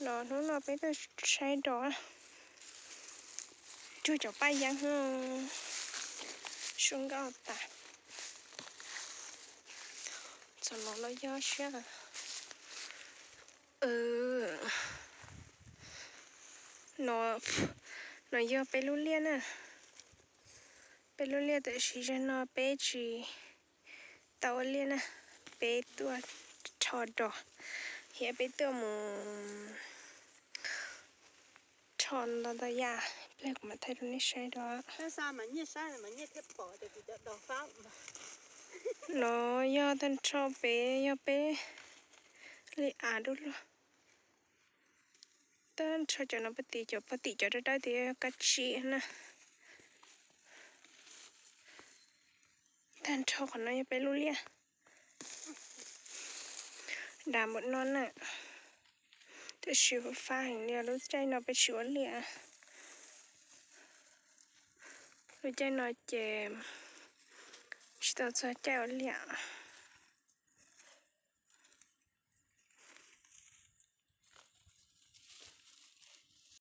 No hnub no peb tuaj saib dov, cuag cov paj yeeb, sub nkauj tas. Txog no los yog siab. No, no yog peb lub liaj na. Peb lub liaj tiam sis zaum no peb tsis tau ua liaj na, peb tuaj rho dov, thiab peb tuaj mus rho ntau ntau yam, ib pliag kuv mam thaij rau nej saib dua. No yog tag nrho pem yog peb li av dub luaj. Tag nrho cov no pog tim, cov pog tim cov dawb dawb tias yog kab tsib na. Tag nrho qhov no yog peb lub liaj. Dav npaum no na. Tiam sis fab heev li, lub caij no peb tsis ua liaj. Lub caij no ces tsis tau txog caij ua liaj.